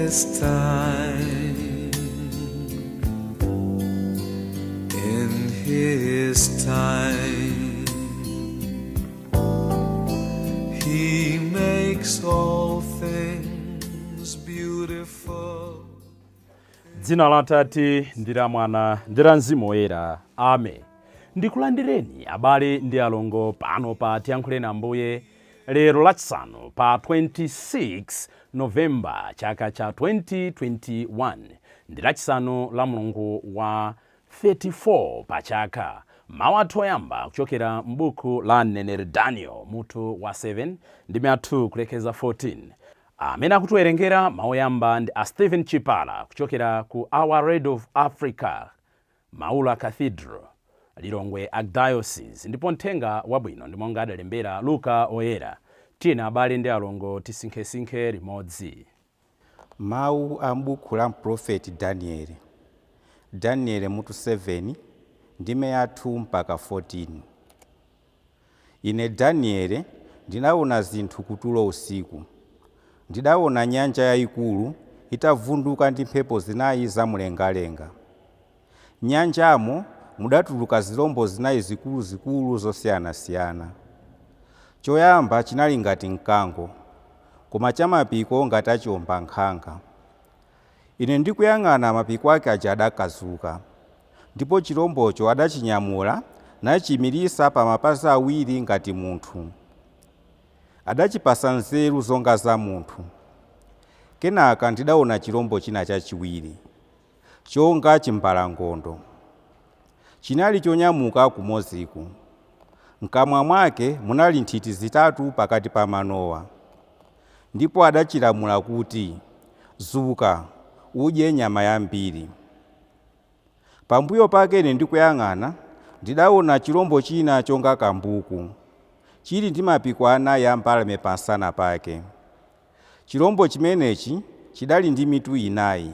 His time, in His time, He makes all things beautiful. Dzina la Atate ndi la Mwana ndi la Mzimu Woyera, amen. Ndikulandireni, abale ndi alongo, pano pa Tiyankhuleni Ambuye lero Lachisanu pa 26 Novemba chaka cha 2021. Ndi Lachisanu la mulungu wa 34 pa chaka. Mawu athu oyamba kuchokera m'buku la mneneri Daniel, mutu wa 7, ndime 2 kulekeza 14. Amene akutiwerengera mawu oyamba ndi a Stephen Chipala kuchokera ku Our Lady of Africa, Maula Cathedral, Lilongwe Archdiocese, ndipo mthenga wabwino ndi monga adalembera Luka Oyera. Tiyeni, abale ndi alongo, tisinkhesinkhe limodzi. Mawu a m'buku la mprofeti Danieli, Danieli mutu 7, ndime ya 2 mpaka 14. Ine Danieli ndinaona zinthu kutulo usiku. Ndidaona nyanja yayikulu itavunduka ndi mphepo zinayi zamumlengalenga. Nyanjamo mudatuluka zilombo zinayi zikuluzikulu zosiyanasiyana. Choyamba chinali ngati mkango, koma chamapiko ngati achiwombankhanga. Ine ndikuyang'ana, mapiko ake aja adakazuka, ndipo chilombocho adachinyamula nachiyimiritsa pa mapazi awiri ngati munthu. Adachipasa nzeru zonga za munthu. Kenaka ndidaona chilombo china chachiwiri, chonga chimbalangondo. Chinali chonyamuka kumodziku. Mkamwa mwake munali nthiti zitatu pakati pa manowa, ndipo adachilamula kuti, "Zuka, udye nyama yambiri." Pambuyo pake, ine ndikuyang'ana, ndidaona chilombo china chonga kambuku, chili ndi mapiko anayi a mbalame pamsana pake. Chilombo chimenechi chidali ndi mitu inayi,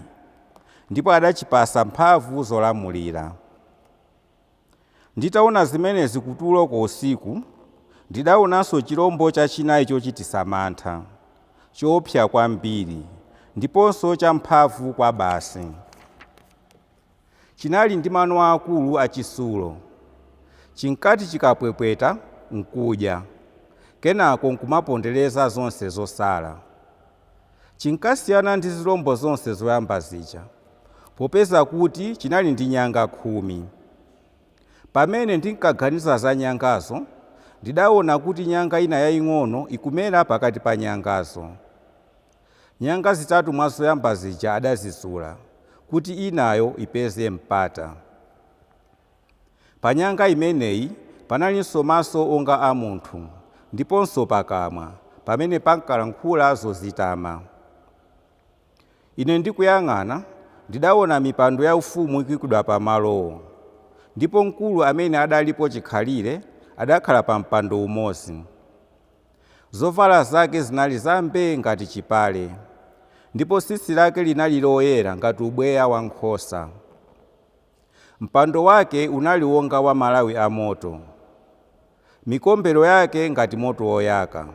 ndipo adachipasa mphamvu zolamulira. Nditaona zimenezi kutuloko usiku, ndidaonanso chilombo chachinayi chochititsa mantha, choopsa kwambiri ndiponso champhamvu kwabasi. Chinali ndi mano akulu achitsulo. Chinkati chikapwepweta nkudya, kenako nkumapondereza zonse zosala. Chinkasiyana ndi zilombo zonse zoyamba zija, popeza kuti chinali ndi nyanga 10. Pamene ndinkaganiza za nyangazo, ndidaona kuti nyanga ina yaying'ono ikumera pakati pa nyangazo. Nyanga zitatu mwa zoyamba zija adazizula kuti inayo ipeze mpata. Pa nyanga imeneyi panalinso maso onga a munthu ndiponso pakamwa pamene pankalankhula zozitama. Ine ndikuyang'ana, ndidaona mipando yaufumu ikuyikidwa pamalowo, ndipo Mkulu amene adalipo chikhalire adakhala pa mpando umodzi. Zovala zake zinali zambee ngati chipale, ndipo tsitsi lake linali loyera ngati ubweya wankhosa. Mpando wake unali wonga wa malawi amoto, mikombero yake ngati moto woyaka.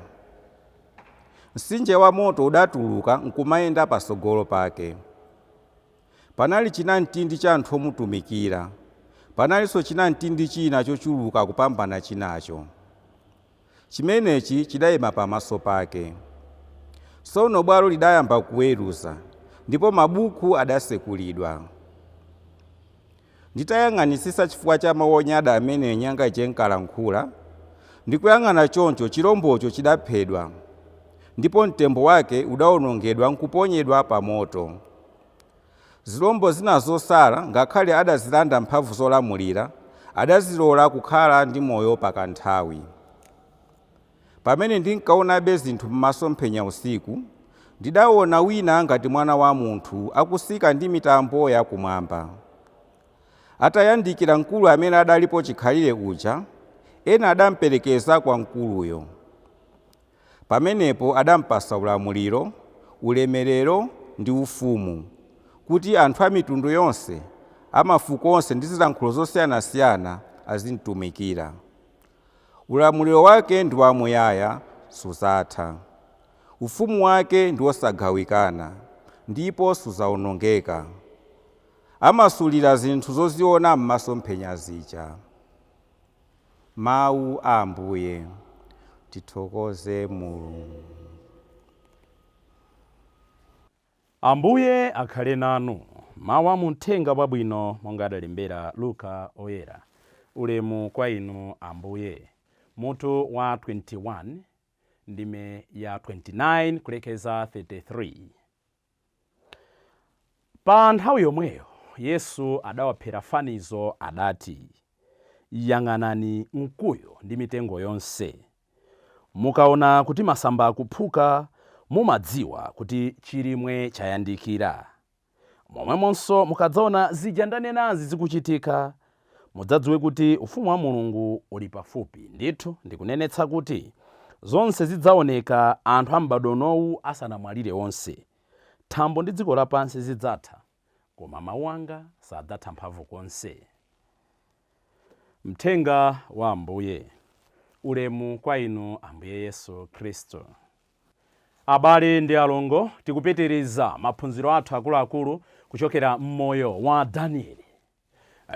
Mtsinje wa moto udatuluka nkumayenda patsogolo pake. Panali chinamtindi cha anthu omutumikira, panalinso chinamtindi china chochuluka kupambana chinacho. Chimenechi chidayima pamaso pake. Tsono bwalo lidayamba kuweruza, ndipo mabuku adasekulidwa. Nditayang'anitsitsa chifukwa cha mawu onyada amene nyanga ija inkalankhula, ndikuyang'ana choncho, chilombocho chidaphedwa, ndipo mtembo wake udawonongedwa nkuponyedwa pa moto. Zilombo zina zosala, ngakhale adazilanda mphamvu zolamulira, adazilola kukhala ndi moyo pakanthawi. Pamene ndinkaonabe zinthu m'masomphenya usiku, ndidaona wina ngati mwana wa munthu akusika ndi mitambo yakumwamba. Atayandikira Mkulu amene adalipo chikhalire uja, ena adamperekeza kwa Mkuluyo. Pamenepo adampasa ulamuliro, ulemerero ndi ufumu, kuti anthu a mitundu yonse, a mafuko onse ndi zilankhulo zosiyanasiyana azimtumikira. Ulamuliro wake ndi wamuyaya, sudzatha. Ufumu wake ndi wosagawikana, ndipo sudzaonongeka. Amasulira zinthu zoziona m'masomphenya zija. Mawu a Ambuye. Tithokoze Mulungu. Ambuye akhale nanu. Mawu a muthenga wabwino monga adalembera Luka Oyera. Ulemu kwa inu, Ambuye. Mutu wa 21, ndime ya 29 kulekeza 33. Pa nthawi yomweyo Yesu adawaphera fanizo, adati: "Yang'anani mkuyu ndi mitengo yonse. Mukaona kuti masamba akuphuka, mumadziwa kuti chilimwe chayandikira. Momwemonso mukadzaona zija ndanenazi zikuchitika, mudzadziwe kuti ufumu wa Mulungu uli pafupi. Ndithu ndikunenetsa kuti zonse zidzaoneka anthu a m'badwo unowu asanamwalire onse. Thambo ndi dziko lapansi zidzatha, koma mawu anga sadzatha mphamvu konse." Mthenga wa Ambuye. Ulemu kwa inu, Ambuye Yesu Khristu. Abale ndi alongo, tikupitiriza maphunziro athu akuluakulu kuchokera mmoyo wa Danieli.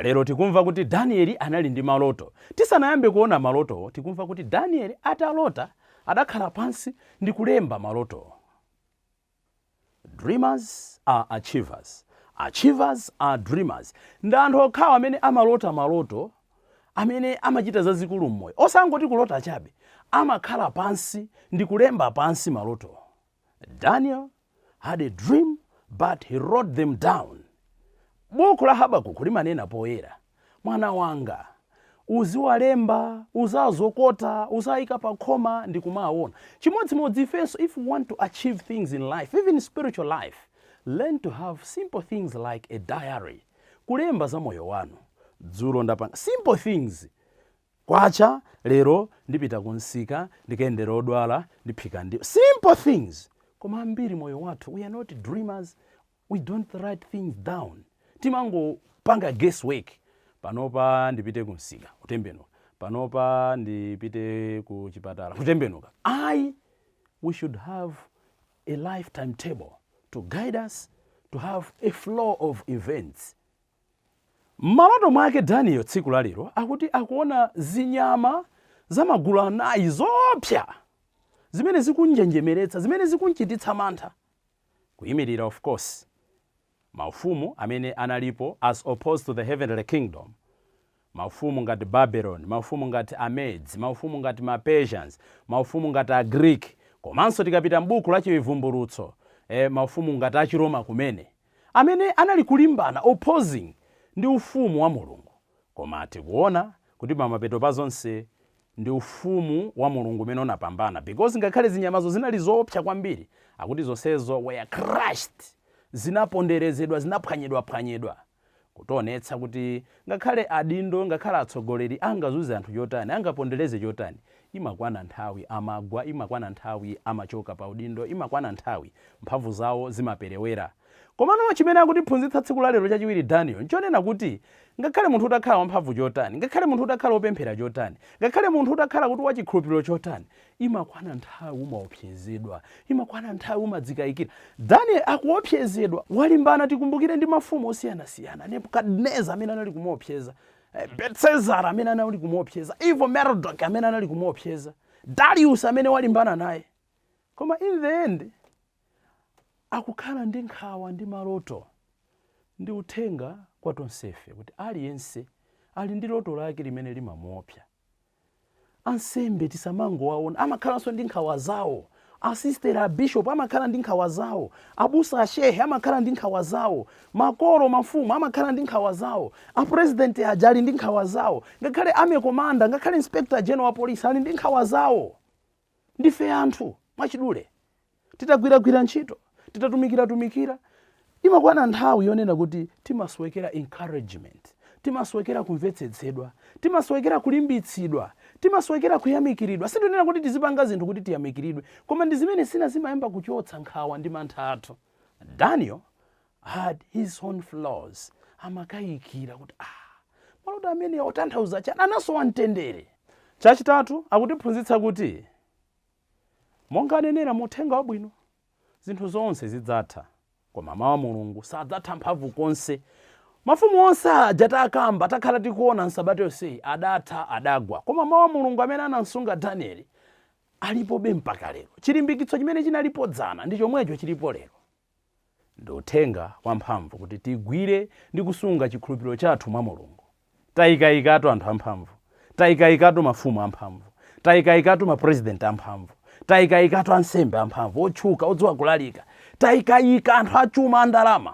Lero tikumva kuti Danieli anali ndi maloto. Tisanayambe kuona malotowo, tikumva kuti Danieli atalota adakhala pansi ndi kulemba malotowo. Dreamers are achievers, achievers are dreamers. Ndi anthu okhawo amene amalota maloto amene amachita zazikulu mmoyo. Osangoti kulota chabe, amakhala pansi ndi kulemba pansi maloto. Daniel had a dream, but he wrote them down. Buku la Habakuku limanena poyera: "Mwana wanga, uziwalemba, uzazokota, uzayika pa khoma ndi kumaona." Chimodzimodzi ifenso, if we want to achieve things in life, even spiritual life, learn to have simple things like a diary, kulemba za moyo wanu. Dzulo ndapanga simple things, kwacha, lero ndipita kunsika, ndikayendera odwala, ndiphika, ndi simple things. Koma ambiri moyo wathu, we are not dreamers, we don't write things down. Timangopanga guesswork. Panopa ndipite kunsika, kutembenuka, panopa ndipite ku chipatala, kutembenuka. Ayi, we should have a lifetime table to guide us to have a flow of events. M'maloto mwake Daniel tsiku lalero akuti akuona zinyama za magulu anayi zoopsa zimene zikunjenjemeretsa, zimene zikunchititsa mantha, kuyimirira, of course, maufumu amene analipo as opposed to the heavenly kingdom. Maufumu ngati Babylon, maufumu ngati Amedes, maufumu ngati ma Persians, maufumu ngati Agreek, komanso tikapita m'buku la Chivumbulutso, maufumu ngati Achiroma kumene, amene anali kulimbana, opposing ndi ufumu wa Mulungu. Koma tikuona kuti pamapeto pa zonse ndi ufumu wa Mulungu umene unapambana, because ngakhale zinyamazo zinali zoopsa kwambiri, akuti zonsezo were crushed, zinaponderezedwa, zinaphwanyidwaphwanyidwa, kutionetsa kuti ngakhale adindo, ngakhale atsogoleri angazunze anthu chotani, angapondereze chotani, imakwana nthawi amagwa, imakwana nthawi amachoka pa udindo, imakwana nthawi mphamvu zawo zimaperewera. Komano chimene akutiphunzitsa tsiku lalero chachiwiri Daniel nchonena kuti ngakhale munthu utakhala wamphamvu chotani, ngakhale munthu utakhala wopemphera chotani, ngakhale munthu utakhala kuti wachikhulupiriro chotani, imakwana nthawi umaopsezedwa, imakwana nthawi umadzikayikira. Daniel akuopsezedwa, walimbana, tikumbukire, ndi mafumu osiyanasiyana: Nebukadineza amene anali kumuopseza, Belsezara amene anali kumuopseza, Evil Merodach amene anali kumuopseza, Darius amene walimbana naye. Koma in the end akukhala ndi nkhawa ndi maloto. Ndi uthenga kwa tonsefe kuti aliyense ali ndi loto lake limene limamuopsa. Ansembe tisamangowaona, amakhalanso ndi nkhawa zawo. Asisteri, abishop amakhala ndi nkhawa zawo. Abusa, ashehe amakhala ndi nkhawa zawo. Makolo, mafumu amakhala ndi nkhawa zawo. Apresidenti aja ali ndi nkhawa zawo. Ngakhale army commander, ngakhale inspector general wa police ali ndi nkhawa zawo. Ndife anthu. Mwachidule, titagwiragwira ntchito, titatumikiratumikira, imakwana nthawi yonena kuti timasowekera encouragement, timasowekera kumvetsetsedwa, timasowekera kulimbitsidwa, timasowekera kuyamikiridwa. Sitinena kuti tizipanga zinthu kuti tiyamikiridwe, koma ndi zimene sina zimayamba kuchotsa nkhawa ndi mantha athu. Daniel had his own flaws. Amakayikira kuti, "Ah, maloto amene otanthauza chani?" Anasowa mtendere. Chachitatu, akutiphunzitsa kuti monga anenera mu uthenga wabwino, zinthu zonse zidzatha. Koma mawu a Mulungu sadzatha mphamvu konse. Mafumu onse aja takamba, takhala tikuona nsabata yonseyi, adatha, adagwa, koma mawu a Mulungu amene anamsunga Danieli alipobe mpaka lero. Chilimbikitso chimene chinalipo dzana ndi chomwecho chilipo lero. Ndi uthenga wamphamvu kuti tigwire ndi kusunga chikhulupiriro chathu mwa Mulungu. Tayikayikatu anthu amphamvu, tayikayikatu mafumu amphamvu, tayikayikatu mapurezidenti amphamvu, tayikayikatu ansembe amphamvu otchuka, odziwa kulalika, tayikayika anthu achuma, andalama.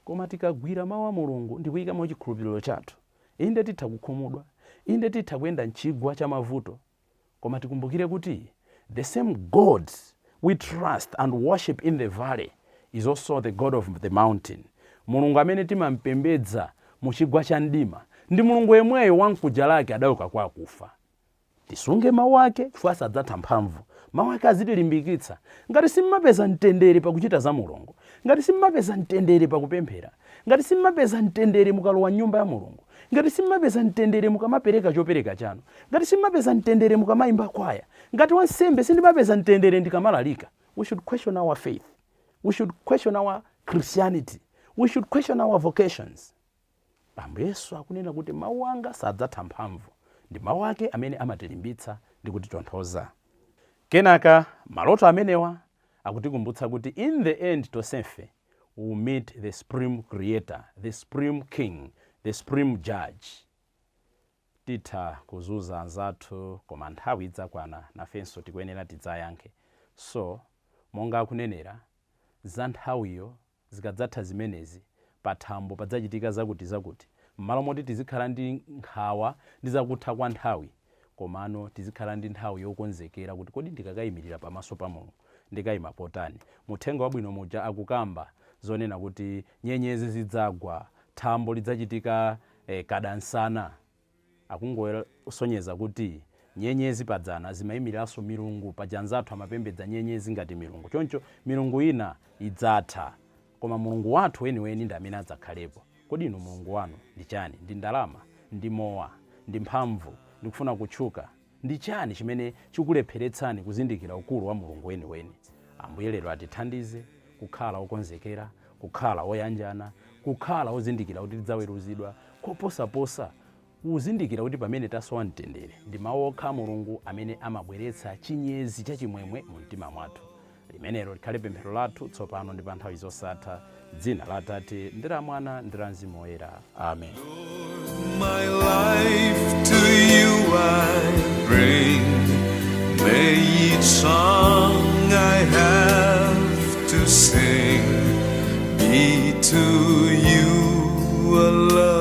Koma tikagwira mawu a Mulungu ndi kuyikamo chikhulupiriro chathu, inde titha kukhumudwa, inde titha kuyenda mchigwa cha mavuto, koma tikumbukire kuti the same God we trust and worship in the valley is also the God of the mountain. Mulungu amene timampembedza mu chigwa cha mdima ndi Mulungu yemweyo wamkuja lake adauka kwa akufa. Tisunge mawu ake chifukwa sadzatha mphamvu. Mawu ake azitilimbikitsa. Ngati simmapeza mtendere pakuchita za Mulungu, ngati simmapeza mtendere pakupemphera, ngati simmapeza mtendere mukalowa mnyumba ya Mulungu, ngati simmapeza mtendere mukamapereka chopereka chanu, ngati simmapeza mtendere mukamayimba kwaya, ngati wansembe sindimapeza mtendere ndikamalalika, we should question our faith, we should question our Christianity, we should question our vocations. Ambuye Yesu akunena kuti mawu anga sadzatha mphamvu. Ndi mawu ake amene amatilimbitsa ndi kutitonthoza. Kenaka maloto amenewa akutikumbutsa kuti in the end tonsefe we will meet the supreme creator, the supreme king, the supreme judge. Titha kuzunza anzathu, koma nthawi idzakwana nafenso tikuyenera tidzayankhe. So monga akunenera za nthawiyo, zikadzatha zimenezi pathambo padzachitika zakuti zakuti. M'malo moti tizikhala ndi nkhawa ndi zakutha kwa nthawi, komano tizikhala ndi nthawi yokonzekera kuti kodi ndikakayimirira pamaso pa Mulungu ndikayima potani? Muthenga wabwino muja akukamba zonena kuti nyenyezi zidzagwa, thambo lidzachitika kadansana. Akungosonyeza kuti nyenyezi padzana zimayimiranso milungu. Paja anzathu amapembedza nyenyezi ngati milungu. Choncho milungu ina idzatha, koma Mulungu wathu weniweni ndi amene adzakhalepo. Kodi inu mulungu wanu ndi chani? Ndi ndalama? Ndi mowa? Ndi mphamvu? Ndi kufuna kutchuka? Ndi chani chimene chikulepheretsani kuzindikira ukulu wa Mulungu weniweni? Ambuye lero atithandize kukhala okonzekera, kukhala oyanjana, kukhala ozindikira kuti tidzaweruzidwa, koposaposa kuzindikira kuti pamene tasowa mtendere ndi mawu okha a Mulungu amene amabweretsa chinyezi chachimwemwe mu mtima mwathu. Limenelo likhale pemphero lathu tsopano ndi pa nthawi zosatha. Dzina la Atate ndi la Mwana ndi la Mzimu Woyera, amen. My life to you I bring. May each song I have to sing be to you a love